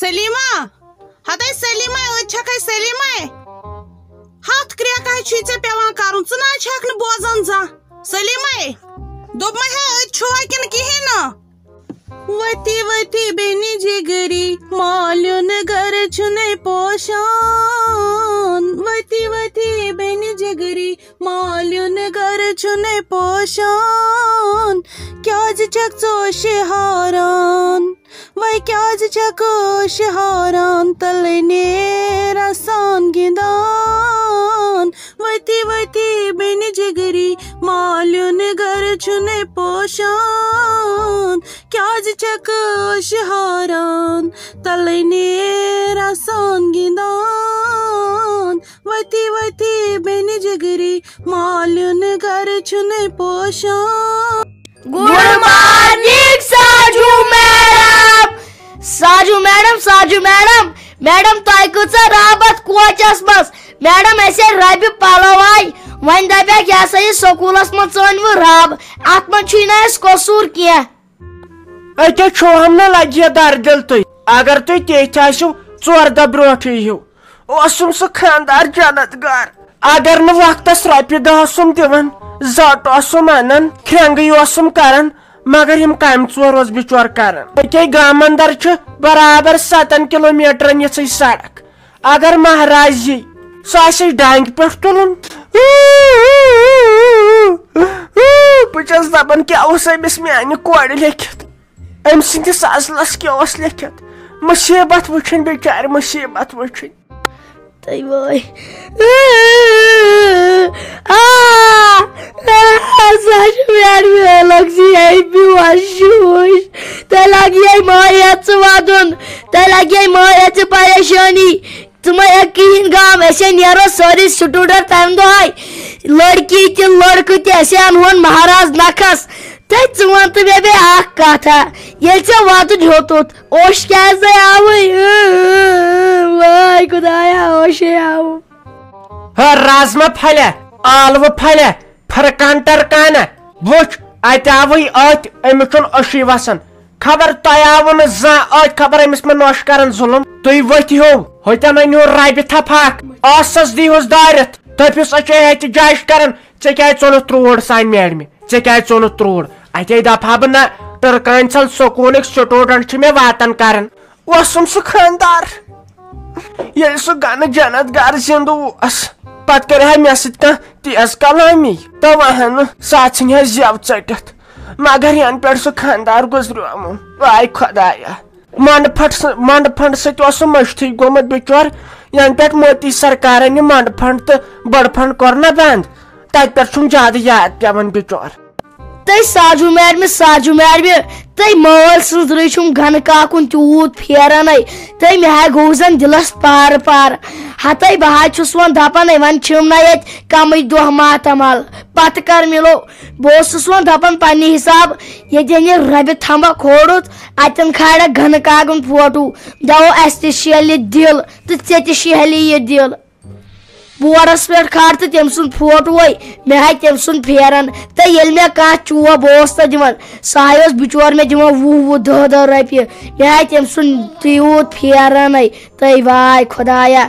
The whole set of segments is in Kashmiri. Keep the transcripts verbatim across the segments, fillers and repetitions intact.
سلیمہ، ہتے سلیمہ، أتۍ چھکھے سلیمہ؟ ہتھ کرٛیکہٕ حظ چھُے ژےٚ پٮ۪وان کرُن، ژٕ نہ حظ چھکھ نہٕ بوزان زانٛہہ۔ سلیمہ، دوٚپمَے ہے، أتۍ چھُوا کِنہٕ کِہیٖنۍ نہٕ؟ وتی وتی بیٚنہِ جگری، مالیُن گرٕ چھُنے پوشان۔ وتی وتی بیٚنہِ جگری، مالیُن گرٕ چھُنے پوشان۔ کیٛازِ چھکھ ژٕ شہاران؟ وے کیٛازِ چھکھ شہاران؟ تلے نیرا سان گِنٛدان۔ وتی وتی بیٚنہِ جگری، مالیُن گرٕ چھُنے پوشان۔ کیٛازِ چھکھ شہاران؟ تلے نیرا سان گِنٛدان۔ وتی وتی بیٚنہِ جگری، مالیُن گرٕ چھُنے پوشان۔ Good morning Saju madam. Saju madam, Saju madam, madam, تۄہہِ کۭژاہ رحبت کوچس منٛز؟ میڈم، اسہِ ہے ربہِ پلو آے، وۄنۍ دپیکھ، یہِ ہسا یہِ سکوٗلس منٛز ژٲنۍ وٕ رب، اتھ منٛز چھُے نہٕ اسہِ قصوٗر کینٛہہ۔ أکے چھُوہم نہٕ لگہِ دردِل تُہۍ۔ اگر تُہۍ تیٚتھۍ آسِو، ژور دۄہ برونٛٹھٕے ہیوٗ۔ اوسُم سُہ خاندار جنت گار۔ اگر نہٕ وقتس رۄپیہِ دہ اوسُم دِوان، زٹ اوسُم انان، کھرٛنٛگٕے اوسُم کران، مگر یِم کامہِ ژور اوس بِچور کران۔ أکے گامہٕ اندر چھِ برابر ستن کلوٗمیٹرن یِژھٕے سڑک۔ اگر مہراز یی، سُہ آسہِ ڈانگہِ پٮ۪ٹھ تُلُن۔ بہٕ چھَس دَپان، کیٛاہ اوس أمِس میٛانہِ کورِ لیٚکھِتھ؟ أمۍ سٕنٛدِس اَزلَس کیٛاہ اوس لیٚکھِتھ؟ مُصیٖبت وٕچھِنۍ، بِچارِ مُصیٖبت وٕچھِنۍ۔ تَے وٲے۔ آ، آ، سۄ چھِ میٛانہِ ویلَک زِ ہے بیوش جوش۔ تۄہہِ لَگہِ ہے ماے ہٮ۪تھ ژٕ وَدُن۔ تۄہہِ لَگہِ ہے ماے ہٮ۪تھ ژٕ پریشٲنی۔ ژٕ مہ ہیٚکھ کِہیٖنۍ غم، أسۍ ہے نیرو سٲری سٹوڈنٹ تمہِ دۄہے، لڑکی تہِ لڑکہٕ تہِ، أسۍ ہے انہون مہراز نکھس۔ تہٕ ژٕ وَن تہٕ مےٚ بیٚیہِ اکھ کتھا، ییٚلہِ ژےٚ وَدُن ہیوٚتُتھ، اوٚش کیٛازِ آوٕے؟ اۭں، اۭں، واے خدایا، اوٚشے آوُم۔ ہو رازما پھلیا، ٲلوٕ پھلیا، پھرکان ٹرکانہ، وٕچھ، اتہِ آوٕے أتھۍ، أمِس چھُنہٕ اوٚشُے وسان۔ خبر تۄہہِ آوٕ نہٕ زانٛہہ أتھۍ، خبر أمِس ما نوش کران ظُلُم۔ تُہۍ ؤتھۍ ہیوٚو، ہوٚتٮ۪ن أنۍ ہیوٚو ربہِ تھپھ اکھ، ٲسس دیٖہُس دٲرِتھ، تٔپِس أچھے احتجاج کران، "ژےٚ کیٛازِ ژوٚلُتھ ترٛوڑ سانہِ میڈمہِ؟ ژےٚ کیٛازِ ژوٚلُتھ ترٛوڑ؟" اتے دپہٕ ہا بہٕ، نہ، ٹرکانہِ ژھل سکوٗلٕکۍ سٹوڈنٹ چھِ مےٚ واتان کران۔ اوسُم سُہ خاندار، ییٚلہِ سُہ گنہٕ جنت گار زِندٕ اوس، پتہٕ کرِ ہا مےٚ سۭتۍ کانٛہہ تیز کلامی، تہٕ وہنہٕ سۄ ژھٕنہِ ہا زٮ۪و ژٔٹِتھ۔ مگر ینہٕ پٮ۪ٹھ سُہ خاندار گُزریومُت، واے خدایا، منڈٕ پھنڈ سٕہ-، منڈٕ پھنڈ سۭتۍ اوس سُہ مٔشتھٕے گوٚمُت بِچور۔ ینہٕ پٮ۪ٹھ مودی سرکارن یہِ منڈٕ پھنڈ تہٕ بٔڑ پھنڈ کوٚر نہ بند، تتہِ پٮ۪ٹھ چھُم زیادٕ یاد پٮ۪وان بِچور۔ تہٕ ساجو میڈمہِ، ساجو میڈمہِ، تہٕ مٲلۍ سٕنٛز رٕے چھُم گنہٕ کاکُن تیوٗت پھیران ہے، تہٕ مےٚ ہا گوٚو زن دِلس پارٕ پارٕ۔ ہتے بہٕ ہا چھُس وۄنۍ دپان ہے، وۄنۍ چھِم نہ ییٚتہِ کمٕے دۄہ ماتامال، پتہٕ کر مِلو؟ بہٕ اوسُس وۄنۍ دپان پننہِ حساب، ییٚتٮ۪ن یہِ ربہِ تھمبا کھولُتھ، اتٮ۪ن کھالکھ گنہٕ کاکُن فوٹو، دپو، اسہِ تہِ شیلہِ دِل تہٕ ژےٚ تہِ شیلہِ یہِ دِل۔ بورڈس پٮ۪ٹھ کھار تہٕ تٔمۍ سُنٛد فوٹوے، مےٚ ہا تٔمۍ سُنٛد پھیران۔ تہٕ ییٚلہِ مےٚ کانٛہہ چوب اوس تہٕ دِوان، سُہ ہا اوس بِچور مےٚ دِوان وُہ وُہ، دَہ دَہ رۄپیہِ۔ مےٚ ہا تٔمۍ سُنٛد تیوٗت پھیران ہے، تہٕ واے خۄدایا۔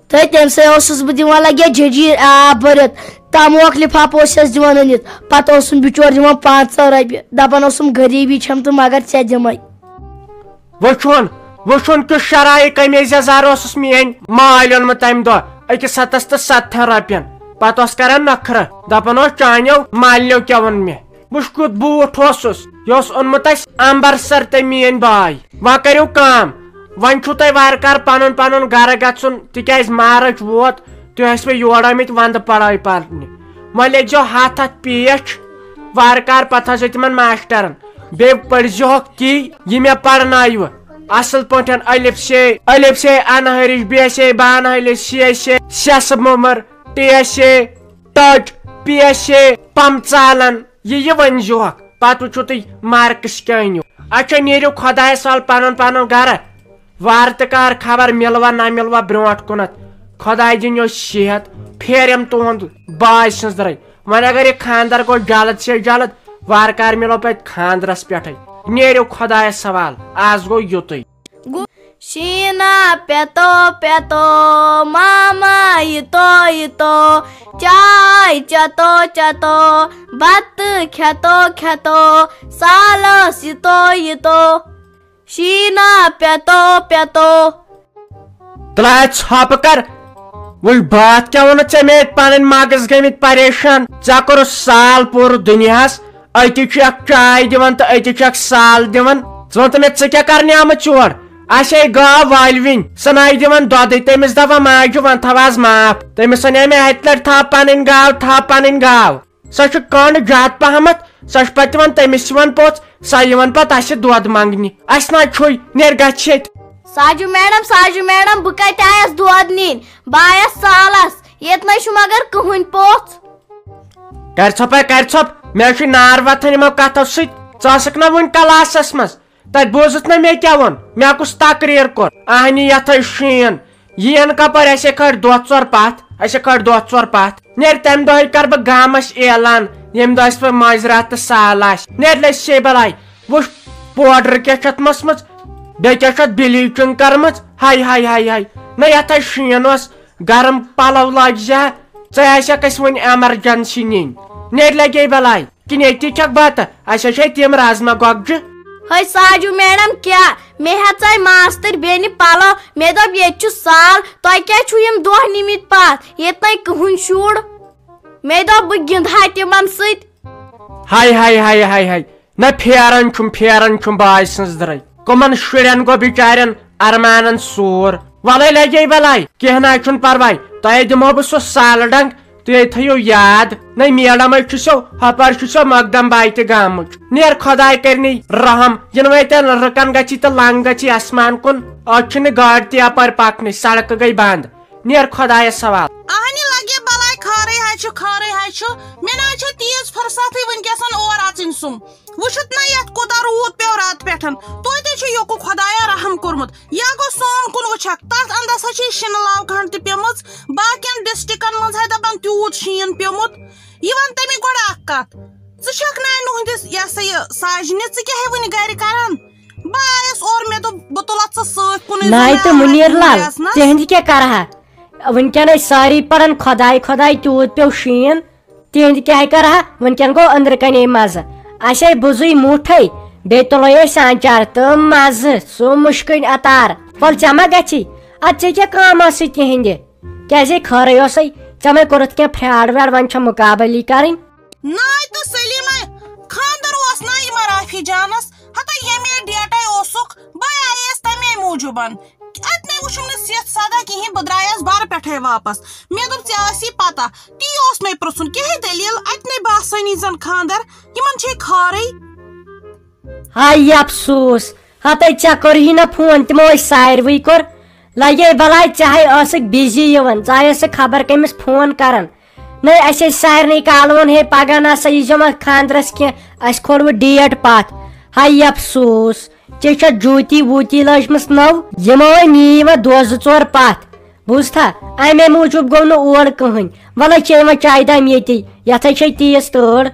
تہٕ تٔمۍ سٕے اوسُس بہٕ دِوان لگیا جٔجیٖر آب بٔرِتھ، تموکھ لِفاف اوسُس دِوان أنِتھ۔ پتہٕ اوسُم بِچور دِوان پانٛژھ ساس رۄپیہِ، دپان اوسُم، "غریٖبی چھم تہٕ مگر ژےٚ دِمے۔" وٕچھُن، وٕچھُن کیُتھ شرایہِ قمیٖض یزار اوسُس میٲنۍ مالۍ اوٚنمُت تمہِ دۄہ أکِس ہتس تہٕ ستتھن رۄپین۔ پتہٕ اوس کران نخرٕ، دپان اوس، "چانیو مالنیو کیٛاہ ووٚن مےٚ؟" وٕچھ کیُتھ بوٗٹھ اوسُس، یہِ اوس اوٚنمُت اسہِ امبرسر تہٕ میٲنۍ باے۔ وۄنۍ کٔرِو کٲم، وۄنۍ چھُو تۄہہِ وارٕ کارٕ پنُن پنُن گرٕ گژھُن، تِکیازِ مارچ ووت، تُہۍ ٲسۍ وۄنۍ یور آمٕتۍ ونٛدٕ پڑھٲے پرنہِ۔ وۄنۍ لیکھزیو ہتھ ہتھ پیچ وارٕ کارٕ، پتہٕ تھٲوزیو تِمن ماشٹرن۔ بیٚیہِ پٔرۍزِہوکھ تی، یہِ مےٚ پرنایوٕ اصل پٲٹھۍ، الف سے، الف سے انہٲرِش، بے سے بانہٲرِش، سے سے سیسہٕ مۄمر، ٹے سے ٹٔٹ، پی ایس اے پمژالن، یہِ یہِ ؤنۍ زیوکھ، پتہٕ وٕچھِو تُہۍ مارکس کیٛاہ أنِو۔ اچھا، نیٖرِو خۄدایس حوال پنُن پنُن گرٕ، وارٕ تہٕ کار خبر مِلوا نہ مِلوا برونٛٹھ کُنتھ۔ خۄداے دِنیو صحت، پھیرٮ۪م تُہُنٛد باے سٕنٛز رٕے۔ وۄنۍ اگر یہِ خانٛدر گوٚو جلد سے جلد، وارٕ کار مِلو پتہٕ خانٛدرس پٮ۪ٹھے۔ نیٖرِو خۄدایس حوال، از گوٚو یُتُے۔ گوٚو، شیٖنہ پیٚتو پیٚتو، ماما یِتو یِتو، چاے چیٚتو چیٚتو، بَتہٕ کھیٚتو کھیٚتو، سالس یِتو یِتو۔ شیٖنہ پیٚتو پیٚتو۔ تلہٕ ژھۄپہٕ کر۔ وٕچھ، باتھ کیٛاہ ووٚنُتھ ژےٚ مےٚ؟ ییٚتہِ پنٕنۍ مغز گٔمٕتۍ پریشان۔ ژےٚ کوٚرُتھ سال پوٗرٕ دُنیاہس، أتی چھُ اکھ چاے دِوان تہٕ أتی چھُ اکھ سال دِوان۔ ژٕ وَن تہٕ مےٚ، ژٕ کیٛاہ کرنہِ آمٕژ یور؟ اَسے گاو والوٕنۍ، سۄ نَے دِوان دۄدٕے۔ تٔمِس دَپان، ماجہِ، وۄنۍ تھاو آز معاف۔ تٔمِس وَنے مےٚ اَکہِ لَٹہِ، تھاو پنٕنۍ گاو، تھاو پنٕنۍ گاو۔ سۄ چھِ کٔنڈ زیادٕ پہمتھ، سۄ چھِ پتہٕ یِوان تٔمِس یِوان پوٚژھ، سۄ یِوان پتہٕ اسہِ دۄد منگنہِ۔ اسہِ نہ چھُے، نیر گژھِ ییٚتہِ۔ ساجو میڈم، ساجو میڈم، بہٕ کتہِ آیس دۄد نِنۍ؟ بہٕ آیس سالس، ییٚتہِ نَے چھُ مگر کٕہٕنۍ پوٚژھ۔ کرِ ژھۄپے، کرِ ژھۄپ، مےٚ چھُے نار وۄتھان یِمو کتھو سۭتۍ۔ ژٕ ٲسٕکھ نہ وُنہِ کلاسس منٛز؟ تتہِ بوٗزُتھ نہ مےٚ کیٛاہ ووٚن؟ مےٚ کُس تقریر کوٚر؟ اہنی یتھے شیٖن۔ یِین کپٲرۍ؟ اسے کھٲلۍ دۄہ ژور پتھ، اسے کھٲلۍ دۄہ ژور پتھ۔ نیر تمہِ دۄہے کرٕ بہٕ گامس اعلان، ییٚمہِ دۄہ اسہِ پتہٕ مٲنزِ راتھ تہٕ سال آسہِ۔ نیر لٔسۍ سے بلاے، وٕچھ پوڈر کیٛاہ چھُ اتھ مٔژھمٕژ، بیٚیہِ کیٛاہ چھُ اتھ بلیٖچنگ کٔرمٕژ۔ ہاے ہاے ہاے ہاے، نہ یتھے شیٖن اوس، گرم پلو لاگہِ زِ ہا، ژےٚ آسٮ۪کھ اسہِ وۄنۍ ایمرجنسی نِنۍ۔ نیر لگے بلاے۔ کِنہٕ ییٚتی کھٮ۪کھ بتہٕ؟ اسہِ چھے تِم رازما گۄگجہِ۔ ہے ساجو میڈم، کیٛاہ؟ مےٚ ہیژے ماستٕرۍ بیٚنہِ پلو، مےٚ دوٚپ، ییٚتہِ چھُ سال، تۄہہِ کیٛازِ چھُو یِم دۄہ نِمٕتۍ پتھ؟ ییٚتہِ نَے کٕہٕنۍ شُر۔ مےٚ دوٚپ، بہٕ گِنٛدٕ ہا تِمن سۭتۍ۔ ہاے ہاے ہاے ہاے ہاے، نہ پھیران چھُم، پھیران چھُم باے سٕنٛز درٕے۔ کٕمن شُرٮ۪ن گوٚو بِچارٮ۪ن ارمانن سوٗر۔ ولے لگے بلاے، کینٛہہ نہ چھُنہٕ پرواے، تۄہے دِمہو بہٕ سُہ سالہٕ ڈنگ۔ تُہۍ تھٲیِو یاد، نَے میڈم ہے چھُ سو، ہۄپٲرۍ چھُ سو مقدم باے تہِ گامٕچ۔ نیر خۄداے کَرِ نَے رحم، یِنہٕ وۄنۍ تیٚلہِ رٕکن گژھی تہٕ لنگ گژھی آسمان کُن۔ أتۍ چھُنہٕ گٲڑۍ تہِ یپٲرۍ پکنٕے، سڑکہٕ گٔے بنٛد۔ نیر خۄدایس حوالہٕ۔ اہنہِ لگے بلاے، خٲرٕے حظ چھُ، خٲرٕے حظ چھُ۔ مےٚ نہ حظ چھُ تیٖژ فرصتٕے وٕنکیٚسن اور اژٕنۍ سُم۔ وٕچھِتھ نہ یتھ کوٗتاہ روٗد پیوٚو راتہٕ پٮ۪ٹھ۔ توتہِ چھُ یوکُن خۄدایا رحم کوٚرمُت۔ یا گوٚو سون کُن وٕچھکھ، تتھ اندس حظ چھِ شِنہٕ لاو کھنٛڈ تہِ پیمٕژ۔ باقین ڈسٹرکن منٛز ہے دپان تیوٗت شیٖن پیوٚمُت۔ یہِ ون تہٕ مےٚ گۄڈٕ اکھ کتھ، ژٕ چھکھ نہ نُہندِس، یہِ ہسا یہِ ساجنہِ، ژٕ کیٛاہ ہے وٕنہِ گرِ کران؟ بہٕ آیس اورٕ، مےٚ دوٚپ بہٕ تُلتھ ژٕ سۭتۍ کُنُے ناے زوٚن تہٕ مُنیر لال، آسنس۔ تِہنٛدِ کیٛاہ کرٕ ہا؟ وٕنکیٚن ٲسۍ سٲری پران خۄداے خۄداے، تیوٗت پیوٚو شیٖن۔ تِہنٛدِ کیٛاہ کرٕ ہا؟ وٕنکیٚن گوٚو أنٛدرٕ کنے مزٕ۔ اسے بُزٕے مُٹھے، بیٚیہِ تُلے أسۍ آنچار تہٕ مزٕ، سُہ مُشکٕنۍ اطار۔ ول ژےٚ ما گژھی؟ ادٕ ژےٚ کیٛاہ کٲم ٲسٕے تِہنٛدِ؟ کیٛازے خٲرٕے اوسے؟ ژےٚ ما کوٚرُتھ کینٛہہ فراڈ وراڈ؟ وۄنۍ چھےٚ مُقابلہٕ یہِ کرٕنۍ۔ ناے تہٕ سلیمہ، خاندر اوس نا یِمن رافی جانس؟ ہتا ییٚمے ڈیٹے اوسُکھ، بہٕ آیس تمے موٗجوٗبن۔ اتنے وُچھُم نہٕ سیتھ سدا کِہیٖنۍ، بہٕ درٛایس بارٕ پٮ۪ٹھے واپس۔ مےٚ دوٚپ، ژےٚ آسی پتہ، تی اوس مےٚ پرٛژھُن، کیٛاہ ہے دٔلیٖل؟ اتنے باسٲنی زن خاندر، یِمن چھے خٲرٕے۔ ہاے افسوس، ہتے ژےٚ کوٚرہی نہٕ فون، تِمو أسۍ ساروٕے کوٚر۔ لگے بلاے، ژےٚ ہے ٲسٕکھ بِزی یِوان، ژٕ آیس خبر کٔمِس فون کران۔ نٔے، اسہِ ٲسۍ سارنٕے کالہٕ ووٚن، ہے پگاہ نہ سا یی زیو وۄنۍ خاندرس کینٛہہ، اسہِ کھول وۄنۍ ڈیٹ پتھ۔ ہاے افسوس، ژےٚ چھےٚ جوٗتی ووٗتی لٲجمٕژ نٔو، یِمو ہے نی وۄنۍ دۄہ زٕ ژور پتھ۔ بوٗزتھا، امے موٗجوٗب گوٚو نہٕ اور کٕہٕنۍ۔ ولے چیٚیہِ وۄنۍ چایہِ دام ییٚتی، یتھے چھے تیٖژ تۭر۔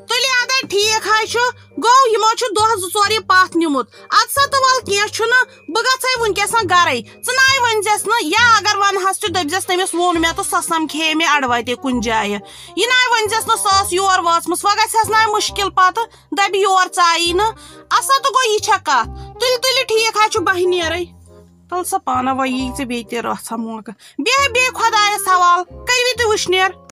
تُلہِ ادے، ٹھیٖک حظ چھُ، گوٚو یِمو چھُ دۄہ زٕ ژور یہِ پتھ نیوٗمُت۔ ادٕ سا تہٕ ول، کینٛہہ چھُنہٕ، بہٕ گژھے وٕنکیٚس گرے۔ ژٕ ناے ؤنۍ زیس نہٕ، یا اگر ونہٕ ہس تہِ، دٔپۍ زیس، تٔمِس ووٚن مےٚ تہٕ سۄ سمکھے مےٚ اڑٕ وتے کُنہِ جایہِ۔ یہِ ناے ؤنۍ زیس نہٕ، سۄ ٲس یور وٲژمٕژ، وۄنۍ گژھِ ہس ناے مُشکل پتہٕ، دپہِ یور ژایی نہٕ۔ اسا تہٕ گوٚو، یہِ چھےٚ کتھ۔ تُلہِ تُلہِ، ٹھیٖک حظ چھُ، بہٕ نیرے۔ تُل سا پانہ، وۄنۍ یی ژےٚ بیٚیہِ تہِ رژھا موقعہٕ۔ بیٚہہ بیٚہہ خۄدایس حوال، کٔرِو تُہۍ وٕشنیر۔